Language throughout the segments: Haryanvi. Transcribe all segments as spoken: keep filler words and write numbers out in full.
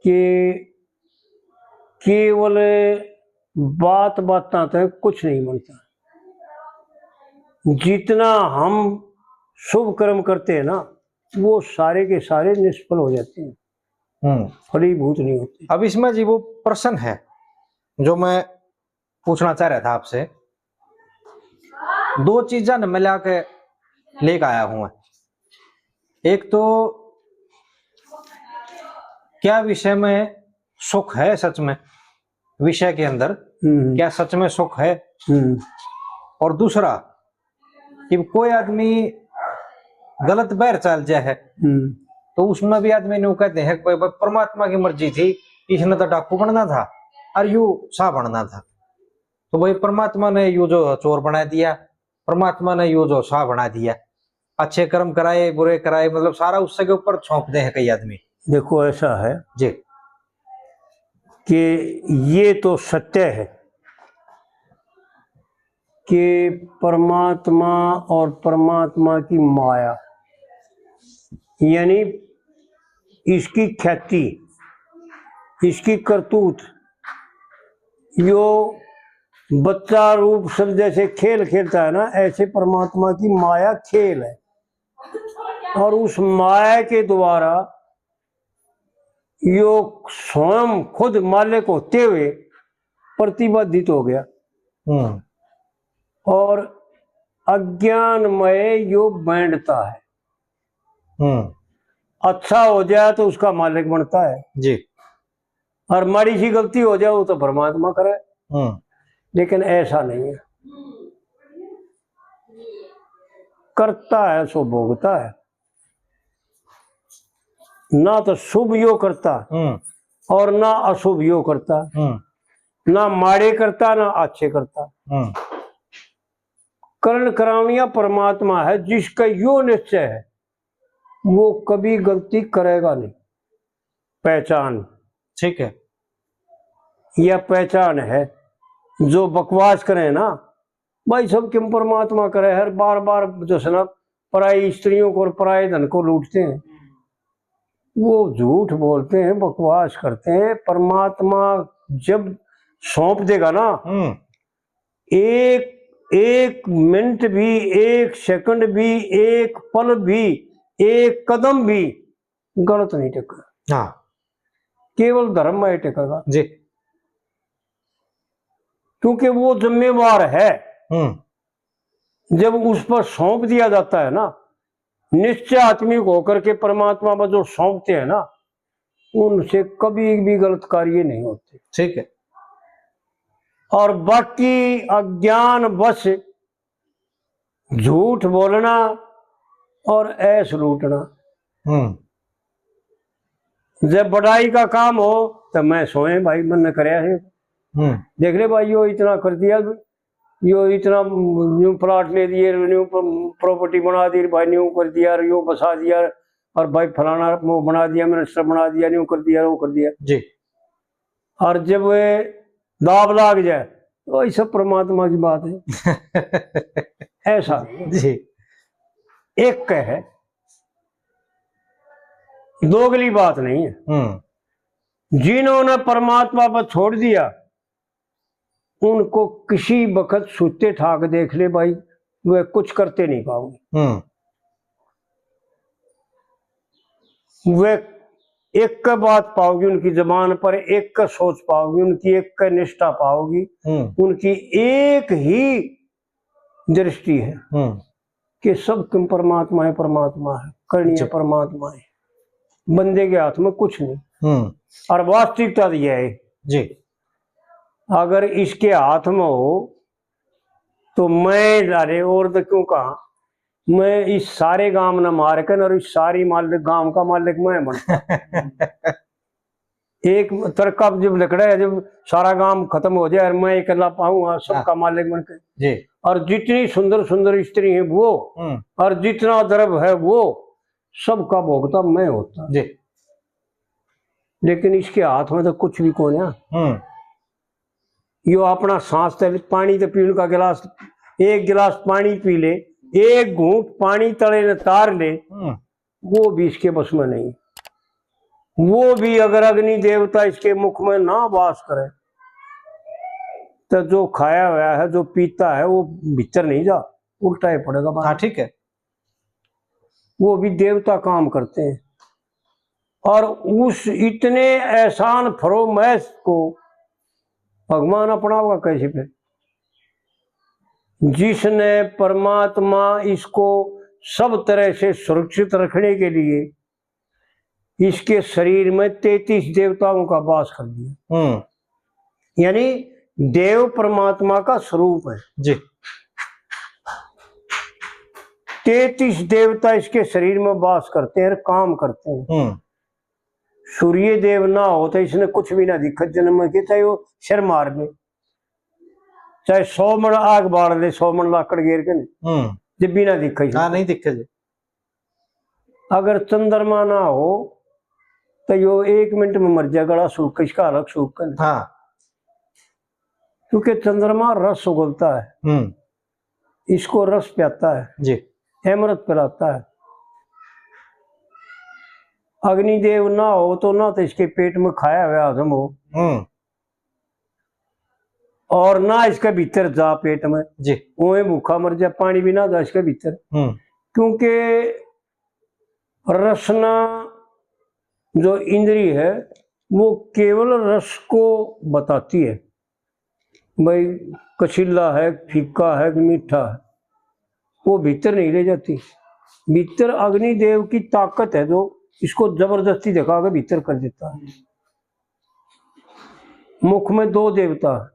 कि केवल बात बातां तै कुछ नहीं बनता। जितना हम शुभ कर्म करते हैं ना, वो सारे के सारे निष्फल हो जाते हैं, हम्म। फलीभूत नहीं होते। अब इसमें जी वो प्रश्न है जो मैं पूछना चाह रहा था आपसे, दो चीजां ने मिला के लेके आया हूं मैं। एक तो क्या विषय में सुख है सच में, विषय के अंदर हम्म। क्या सच में सुख है? हम्म। और दूसरा, इब कोई आदमी गलत बहर चल जाए है, हम्म। तो उसमें भी आदमी न्यू कहते हैं कि भाई, भाई, परमात्मा की मर्जी थी, इसने तो डाकू बनना था और यू शाह बनना था। तो भाई, परमात्मा ने यू जो चोर बना दिया, परमात्मा ने यू जो शाह बना दिया, अच्छे कर्म कराए, बुरे कराए, मतलब सारा उससे के ऊपर सौंप दे हैं कई आदमी। देखो, ऐसा है जी। कि ये तो सत्य है कि परमात्मा और परमात्मा की माया, यानी इसकी ख्याति, इसकी करतूत, यो बच्चा रूप सब जैसे खेल खेलता है ना, ऐसे परमात्मा की माया खेल है। और उस माया के द्वारा यो स्वयं खुद मालिक होते हुए प्रतिबाधित हो गया। हम्म। और अज्ञान में यो बांटता है। हम्म। अच्छा हो जाए तो उसका मालिक बनता है जी। और माड़ी सी गलती हो जाए, वो तो परमात्मा करे। हम्म। लेकिन ऐसा नहीं है। करता है सो भोगता है। ना तो शुभ यो करता हम्म। और ना अशुभ यो करता, हम्म। ना माड़े करता, ना अच्छे करता। हम्म। करण करावनिया परमात्मा है, जिसका यो निश्चय है, वो कभी गलती करेगा नहीं। पहचान, ठीक है। यह पहचान है। जो बकवास करें ना, भाई, सब क्यों परमात्मा करे, हर बार बार जो है ना, पराई स्त्रियों को और पराए धन को लूटते हैं, वो झूठ बोलते हैं, बकवास करते हैं। परमात्मा जब सौंप देगा ना, हम्म। एक, एक मिनट भी, एक सेकंड भी, एक पल भी, एक कदम भी गलत नहीं टिकेगा। हाँ। केवल धर्म में टिकेगा जी। क्योंकि वो जिम्मेवार है। हम्म। जब उस पर सौंप दिया जाता है ना, निश्चय आत्मिक होकर के परमात्मा पर जो सौंपते हैं ना, उनसे कभी भी गलत कार्य नहीं होते। ठीक है। और बाकी अज्ञान वश झूठ बोलना और ऐश लूटना। हम्म। जब बड़ाई का काम हो तो मैं सोए भाई, मन करया है। हम्म। देख ले भाई, यो इतना कर दिया, यो इतना न्यू प्लाट ले दिए, न्यू प्रॉपर्टी बना दी भाई, न्यू कर दिया, यो बसा दिया, और भाई फलाना वो बना दिया, मिनिस्टर बना दिया, न्यू कर दिया, वो कर दिया जी। और जब वे दाब लाग जाए तो वही सब परमात्मा की बात है। ऐसा जी। एक है, दोगली बात नहीं है। हम्म। जिन्होंने परमात्मा पर छोड़ दिया, उनको किसी वक्त सूते ठाक देख ले भाई, वे कुछ करते नहीं पाओगे। हम्म। वे एक का बात पाओगी उनकी जबान पर, एक का सोच पाओगी उनकी, एक का निष्ठा पाओगी। हम्म। उनकी एक ही दृष्टि है हम्म। कि सब तुम परमात्मा है, परमात्मा है, करणीय जी। परमात्मा है, बंदे के हाथ में कुछ नहीं। हम्म। और वास्तविकता तो यह है जी। अगर इसके हाथ में हो तो मैं, अरे, और तो क्यों कहा, मैं इस सारे गांव ने मार के और इस सारी मालिक, गांव का मालिक मैं बनता। एक तरका जब लकड़ा है, जब सारा गांव खत्म हो जाए और मैं अकेला पाऊंगा सबका हाँ। मालिक बन के जी। और जितनी सुंदर सुंदर स्त्री है वो हम्म। और जितना द्रव्य है वो, सबका भोगता मैं होता जी। लेकिन इसके हाथ में तो कुछ भी कौन है। हम्म। यो अपना सांस तले पानी तो पीने का गिलास, एक गिलास पानी पी ले, एक घूंट पानी तले ने तार ले, हम्म। वो भी इसके बस में नहीं। वो भी अगर अग्नि देवता इसके मुख में ना वास करे, तो जो खाया हुआ है, जो पीता है, वो भीतर नहीं जा, उल्टा ही पड़ेगा बाहर। हाँ, ठीक है। वो भी देवता काम करते हैं। और उस इतने एहसान फरोमैश को भगवान अपनावा कैसे पे, जिसने परमात्मा इसको सब तरह से सुरक्षित रखने के लिए इसके शरीर में तैंतीस देवताओं का वास कर दिया। हम्म। यानी देव परमात्मा का स्वरूप है। जी। तैंतीस देवता इसके शरीर में वास करते हैं और काम करते हैं। हम्म। सूर्य देव ना हो तो इसने कुछ भी ना दिखे। जन्म में कितना वो सिर मार ले, चाहे सौ मण आग बाल ले, सौ मण लाकड़ गेर के नहीं, हम्म। जब भी ना दिखे इसने। हाँ, नहीं दिखे जी। अगर चंद्रमा ना हो तो यो एक मिनट में मर जाए, गला सूख के, इसका हलक सूख के। हाँ। क्योंकि चंद्रमा रस उगलता है, हम्म। इसको रस प्याता है, जी। अमृत पिलाता है। अग्निदेव ना हो तो ना तो इसके पेट में खाया हुआ हजम हो, हम्म। और ना इसके भीतर जा पेट में, जी। उए भूखा मर जा, पानी भी ना जा इसके भीतर। हम्म। क्योंकि रसना जो इंद्री है, वो केवल रस को बताती है, भाई कशीला है, फीका है कि मीठा है, वो भीतर नहीं ले जाती। भीतर अग्निदेव की ताकत है जो इसको जबरदस्ती दिखा के भीतर कर देता है। मुख में दो देवता है,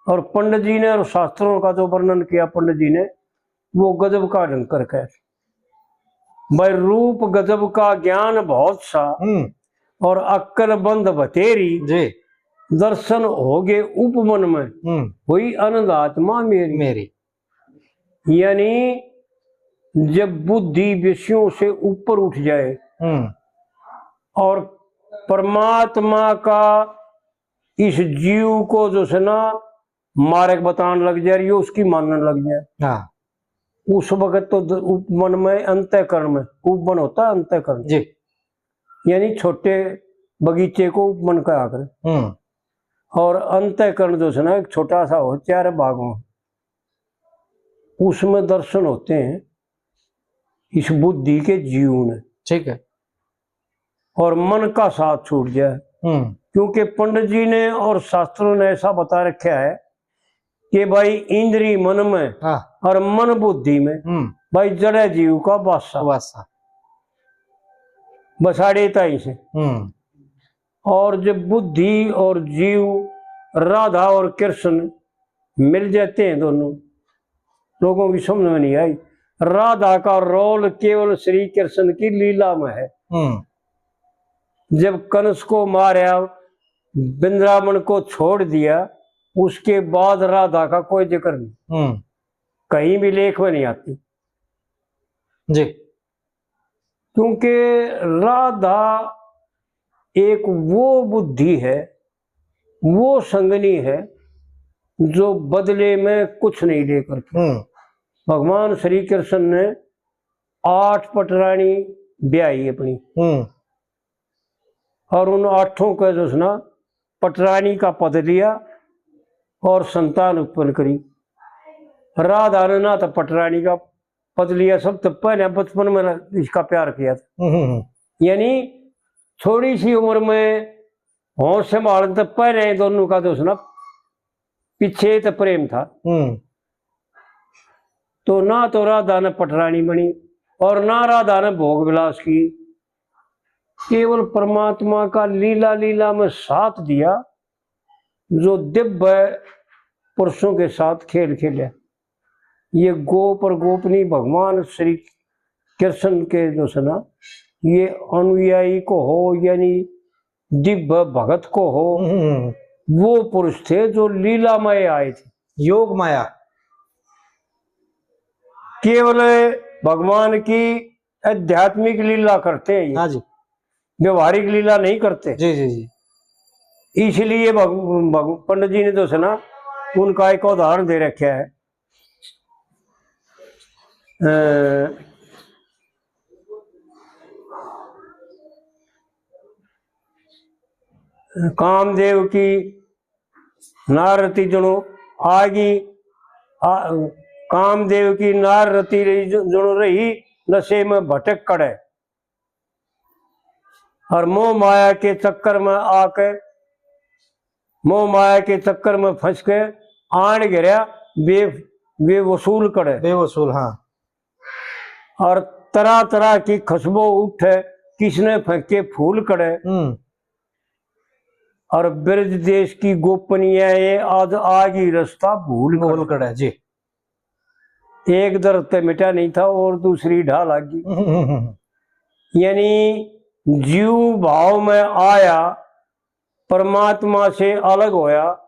और पंडित जी ने और शास्त्रों का जो वर्णन किया पंडित जी ने, वो गजब का ढंग कर कह, भाई रूप गजब का ज्ञान बहुत सा, हम्म। और अक्कल बंद बतेरी, जी। दर्शन हो गए उपवन में, हम्म। हुई आनंद आत्मा मेरी। मेरी। यानी जब बुद्धि विषयों से ऊपर उठ जाए, हम्म। और परमात्मा का इस जीव को जो है ना मार्ग बतान लग जाए, ये उसकी मानने लग जाए। हाँ। उस वक्त तो द-, उपवन में, अंतःकरण में, उपवन होता है अंतःकरण। जी। यानी छोटे बगीचे को उपवन कहा कर। हम्म। और अंतःकरण जो है ना, एक छोटा सा हो, चार भाग हो, उसमें दर्शन होते हैं इस बुद्धि के जीव ने। ठीक है। और मन का साथ छूट जाए। हम्म। क्योंकि पंडित जी ने और शास्त्रों ने ऐसा बता रखा है कि भाई इंद्री मन में, हाँ। और मन बुद्धि में, हम्म। भाई जड़े जीव का वासा। वासा। बसाड़े ताई से। हम्म। और जब बुद्धि और जीव, राधा और कृष्ण मिल जाते हैं दोनों, लोगों की समझ में नहीं आई। राधा का रोल केवल श्री कृष्ण की लीला में है। हम्म। जब कंस को मारा, वृंदावन को छोड़ दिया, उसके बाद राधा का कोई जिक्र नहीं, हम्म। कहीं भी लेख में नहीं आती। जी। क्योंकि राधा एक वो बुद्धि है, वो संगनी है, जो बदले में कुछ नहीं लेकर के। हम्म। भगवान श्री कृष्ण ने आठ पटरानी ब्याही अपनी, हम्म। और उन आठों का जो है ना, पटरानी का पद लिया और संतान उत्पन्न करी। राधा ने ना तो पटरानी का पद लिया, सब तो पहले बचपन में इसका प्यार किया था। हम्म, हम्म, हम्म। यानी थोड़ी सी उम्र में होश संभालने तो पहले दोनों का दोस्त ना पीछे तो प्रेम था। हम्म। तो ना तो राधा ने पटरानी बनी और ना राधा ने भोग विलास की, केवल परमात्मा का लीला लीला में साथ दिया, जो दिव्य पुरुषों के साथ खेल खेला। ये गोप और गोपनी भगवान श्री कृष्ण के जो है ना, ये अनुयायी को हो यानी दिव्य भगत को हो, हम्म। वो पुरुष थे जो लीला में आए थे। योग माया। केवल भगवान की आध्यात्मिक लीला करते हैं ये। हाँ जी। व्यवहारिक लीला नहीं करते। जी, जी, जी। इसलिए भग-, भग-, पंडित जी ने तो है ना, उनका एक उदाहरण दे रखा है। अ, कामदेव की नार रति जणो आगी, आ, कामदेव की नार रति रही ज-, जणो रही, नशे में भटक कड़े। और मोह माया के चक्कर में आके, मोह माया के चक्कर में फंस के आन गिरया बे-, बेवसूल कड़े। बेवसूल, हाँ। और तरह तरह की खुशबू उठे, किसने फेंके फूल कड़े। हम्म। और ब्रज देश की गोपनिया ये आज आगी रास्ता भूल कड़े। भूल कड़े, जी। एक दर ते मिटा नहीं था और दूसरी ढाह लागी। हम्म, हम्म, हम्म। यानी जीव भाव में आया, परमात्मा से अलग होया,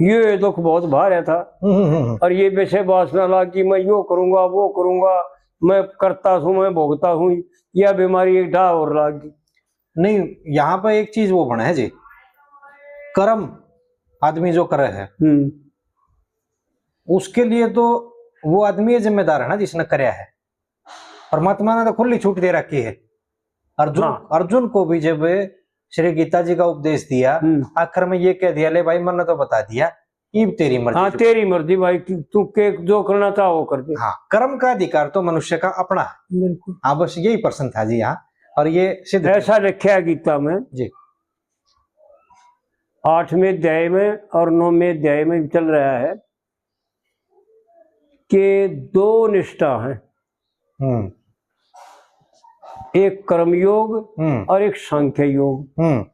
ये दुख बहुत भारा था। हम्म, हम्म, हम्म। और ये विषय वासना लाग गई, मैं यो करूंगा, वो करूंगा, मैं करता हूँ, मैं भोगता हूँ, यह बीमारी एक ढाह और लाग गई। नहीं, यहाँ पे एक चीज वो बने है जी, कर्म आदमी जो करे है, हम्म। उसके लिए तो वो आदमी ही जिम्मेदार है ना, जिसने करया है। परमात्मा ने तो खुली छूट दे रखी है। अर्जुन, हाँ। अर्जुन को भी जब श्री गीता जी का उपदेश दिया, हम्म। आखिर में ये कह दिया, "ले भाई, मैंने तो बता दिया, इब तेरी मर्जी।" हाँ, तेरी मर्जी भाई, तू, तू के जो करना चाह वो कर दे। हाँ, कर्म का अधिकार तो मनुष्य का अपना है। बिल्कुल। हाँ, बस यही प्रश्न था जी यहाँ, और ये सिद्ध ऐसा लिखा है गीता में। जी। आठवें अध्याय में और नौवें अध्याय में चल रहा है कि दो निष्ठा है, हम्म। एक कर्म योग हम्म। और एक सांख्य योग। हम्म।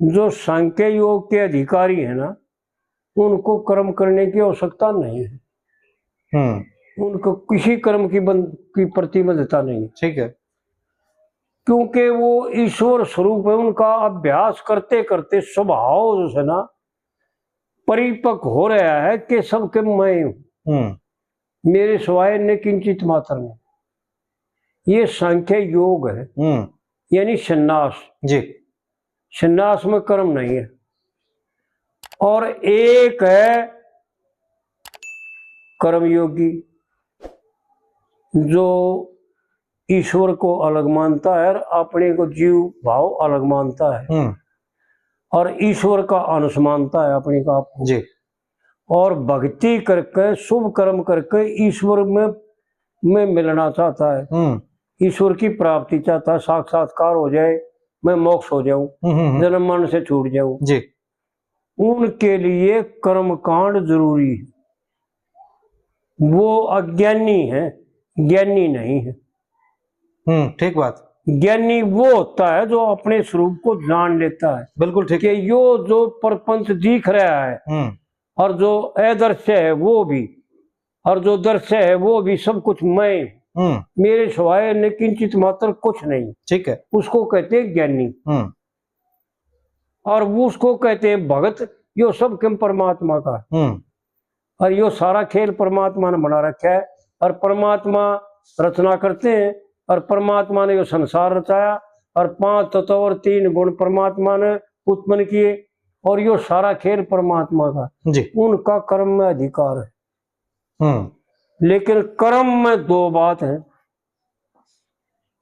जो सांख्य योग के अधिकारी है ना, उनको कर्म करने की आवश्यकता नहीं है। हम्म। उनको किसी कर्म की बन-, की प्रतिबद्धता नहीं है। ठीक है। क्योंकि वो ईश्वर स्वरूप है, उनका अभ्यास करते करते स्वभाव जो है ना, परिपक्व हो रहा है कि सबके मैं हूँ। हम्म। मेरे सिवाय न किंचित मात्र नहीं। ये सांख्य योग है, हम्म। यानी संन्यास। जी। संन्यास में कर्म नहीं है। और एक है कर्मयोगी, जो ईश्वर को अलग मानता है और अपने को जीव भाव अलग मानता है, हम्म। और ईश्वर का अंश मानता है अपने को आप। जी। और भक्ति करके, शुभ कर्म करके ईश्वर में, में मिलना चाहता है, हम्म। ईश्वर की प्राप्ति चाहता है, साक्षात्कार हो जाए, मैं मोक्ष हो जाऊं, हम्म, हम्म, हम्म। जन्म मरण से छूट जाऊं। जी। उनके लिए कर्मकांड जरूरी है। वो अज्ञानी है, ज्ञानी नहीं है। हम्म, ठीक बात। ज्ञानी वो होता है जो अपने स्वरूप को जान लेता है। बिल्कुल ठीक। कि यो जो प्रपंच दिख रहा है हम्म। और जो अदृश्य है वो भी, और जो दृश्य है वो भी, सब कुछ मैं। हम्म। मेरे सिवाय न किंचित मात्र कुछ नहीं। ठीक है। उसको कहते हैं ज्ञानी। हम्म। और वो उसको कहते हैं भगत। यो सब काम परमात्मा का है। हम्म। और यो सारा खेल परमात्मा ने बना रखा है। और परमात्मा रचना करते हैं, और परमात्मा ने यो संसार रचाया, और पांच तत्व और तीन गुण परमात्मा ने उत्पन्न किए, और यो सारा खेल परमात्मा का। जी। उनका कर्म में अधिकार है। हम्म। लेकिन कर्म में दो बात है,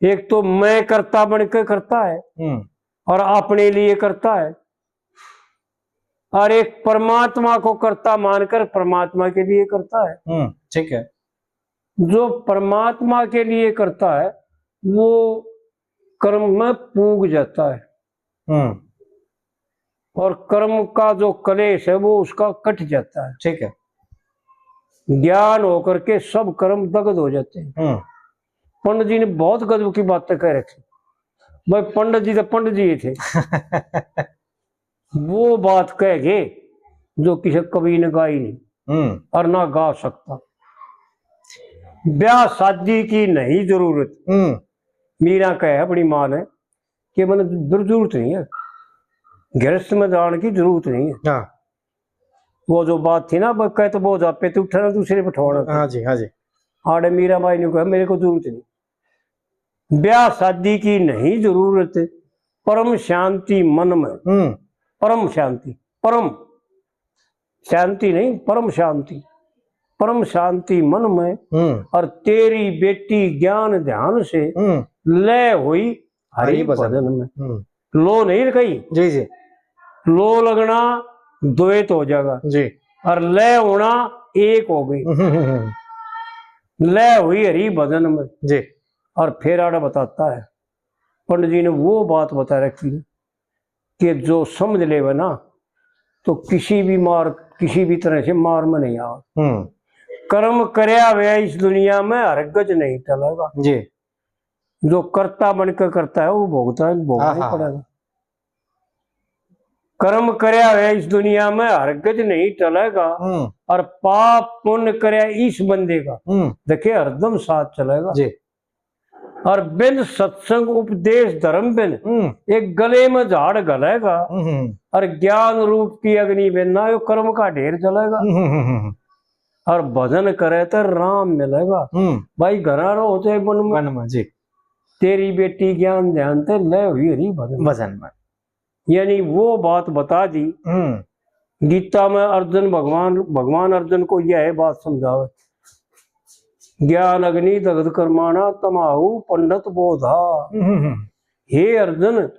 एक तो मैं कर्ता बन के करता है हम्म। और अपने लिए करता है, और एक परमात्मा को कर्ता मानकर परमात्मा के लिए करता है। हम्म, ठीक है। जो परमात्मा के लिए करता है, वो कर्म में पूग जाता है। हम्म। और कर्म का जो कलेश है, वो उसका कट जाता है। ठीक है। ज्ञान होकर के सब कर्म दग्ध हो जाते हैं। हम्म। पंडित जी ने बहुत गजब की बातें कह रखी। भाई, पंडित जी तो पंडित जी ही थे। वो बात कह गए जो किसी कवि ने गाई नहीं हम्म। और ना गा सकता। ब्याह शादी की नहीं जरूरत। हम्म। मीरा कहे अपनी माँ ने कि मैंने जरूरत नहीं है, गृहस्थ में जाने की जरूरत नहीं है। हाँ। वो जो बात थी ना, वो कहे तो वो जापे तू उठा ना दूसरे बिठाना। हाँ जी, हाँ जी। आड़े मीरा बाई ने कहा, मेरे को जरूरत नहीं, ब्याह शादी की नहीं जरूरत, परम शांति मन में। हम्म। परम शांति, परम शांति नहीं, परम शांति, परम शांति मन में। हम्म। और तेरी बेटी ज्ञान ध्यान से हम्म। लय हुई हरि हरि भजन। भजन में। हम्म। लो नहीं लिखाई, जी, जी। लो लगना द्वैत हो जाएगा। जी। और लय होना एक हो गई। हम्म, हम्म, हम्म। लय हुई हरि भजन में। जी। और फिर आड़ा बताता है, पंडित जी ने वो बात बता रखी है कि जो समझ लेवे ना, तो किसी भी मार, किसी भी तरह से मार में नहीं आवे। हम्म। कर्म करया हुआ इस दुनिया में हरगज नहीं टलेगा। जी। जो कर्ता बन के करता है, वो भोगता है, भोगना हाँ, ही हाँ। पड़ेगा। कर्म करया हुआ इस दुनिया में हरगज नहीं टलेगा, हम्म। और पाप पुण्य करया इस बंदे का, हम्म। देखे, हरदम साथ चलेगा। जी। और बिन सत्संग उपदेश धर्म बिन, हम्म। एक गले में झाड़ घलेगा, हम्म। और ज्ञान रूप की अग्नि बिन ना, यो कर्म का ढेर जलेगा। हम्म, हम्म, हम्म। और भजन करे तो राम मिलेगा। हम्म। भाई, घरा रहो चाहे वन में। वन में, जी। तेरी बेटी ज्ञान ध्यान ते लय हुई हरि भजन। भजन में। यानी वो बात बता दी। हम्म। गीता में अर्जुन भगवान, भगवान अर्जुन को यह बात समझावे, ज्ञान अग्नि दग्ध कर्माणा तमाहु पंडित बोधा। हम्म, हम्म, हम्म। हे अर्जुन,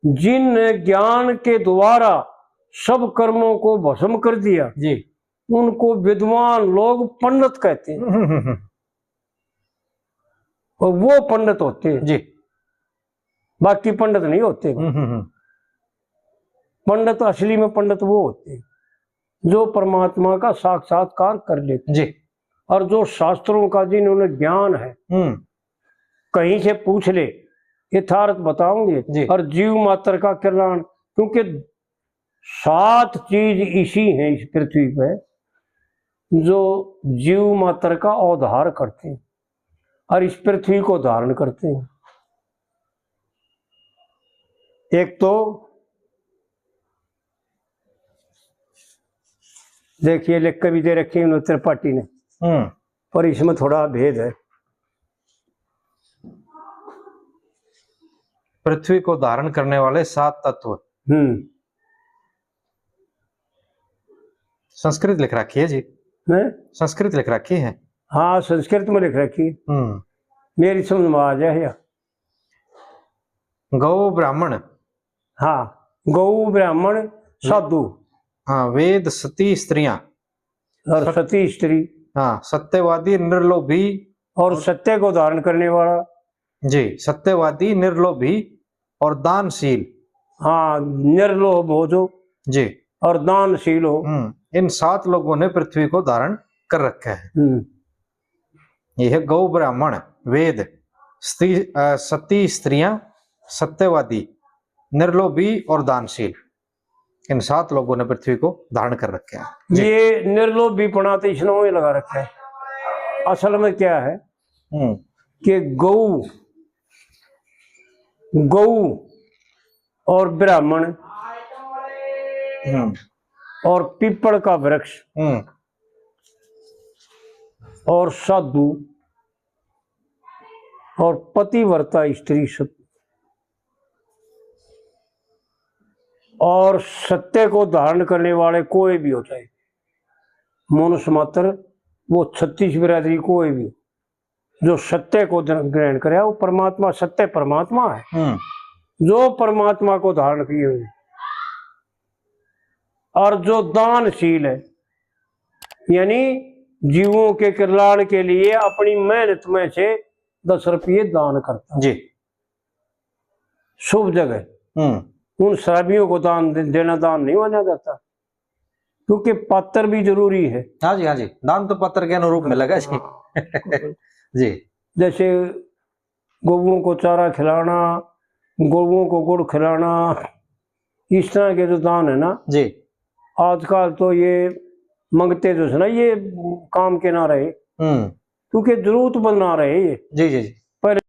जिन ज्ञान के द्वारा सब कर्मों को भस्म कर दिया, जी। उनको विद्वान लोग पंडित कहते हैं। हम्म, हम्म, हम्म। और वो पंडित होते हैं। जी। बाकी पंडित नहीं होते। हम्म, हम्म, हम्म। पंडित, असली में पंडित वो होते हैं जो परमात्मा का साक्षात्कार कर लेते हैं। जी। और जो शास्त्रों का जिन्होंने ज्ञान है, हम्म। कहीं से पूछ ले, यथार्थ बताओगे। जी। और जीव मात्र का कल्याण, क्योंकि सात चीज इसी हैं इस पृथ्वी पे जो जीव मात्र का उद्धार करते हैं और इस पृथ्वी को धारण करते हैं। एक तो देखिए, लिख के भी दे रखी है उन्होंने, त्रिपाठी ने, हम्म। पर इसमें थोड़ा भेद है। पृथ्वी को धारण करने वाले सात तत्व। हम्म। संस्कृत लिख रखी है जी। हैं? संस्कृत लिख रखी है। हाँ, संस्कृत में लिख रखी है। हम्म। मेरी समझ में आ जाए या। गौ ब्राह्मण। हाँ, गौ ब्राह्मण साधु। हाँ, वेद सती स्त्रियां। और सत-, सती स्त्री। हाँ, सत्यवादी निर्लोभी। और और सत्य को धारण करने वाला। जी, सत्यवादी, निर्लोभी और दानशील। हाँ, निर्लोभ हो जो। जी। और दानशील हो। हम्म, इन सात लोगों ने पृथ्वी को धारण कर रखा है। हम्म। ये है गौ ब्राह्मण, वेद, स्त्री, अ, सती स्त्रियां, सत्यवादी, निर्लोभी और दानशील। इन सात लोगों ने पृथ्वी को धारण कर रखा है। जी। ये निर्लोभीपना तो इसने वही लगा रखा है। असल में क्या है हम्म। कि गौ, गौ और ब्राह्मण हम्म। और पीपल का वृक्ष हम्म। और साधु और पतिव्रता स्त्री सत-, और सत्य को धारण करने वाले कोई भी हो, चाहे मनुष्य मात्र, वो छत्तीस बिरादरी कोई भी, जो सत्य को ध-, ग्रहण करे, वो परमात्मा, सत्य परमात्मा है, हम्म। जो परमात्मा को धारण किए हुए और जो दानशील है, यानी जीवों के कल्याण के लिए अपनी मेहनत में से दस रुपये दान करता है। जी। शुभ जगह। हम्म। उन शराबियों को दान दे-, देना दान नहीं माना जाता, क्योंकि पात्र भी जरूरी है। हाँ जी, हाँ जी, दान तो पात्र के अनुरूप मिलेगा जी। हाँ। जी। जैसे गऊओं को चारा खिलाना, गऊओं को गुड़ खिलाना, इस तरह के जो दान है ना जी। आजकल तो ये मंगते जो है ना, ये काम के ना रहे, हम्म। क्योंकि जरूरतमंद ना रहे ये। जी, जी, जी। पहले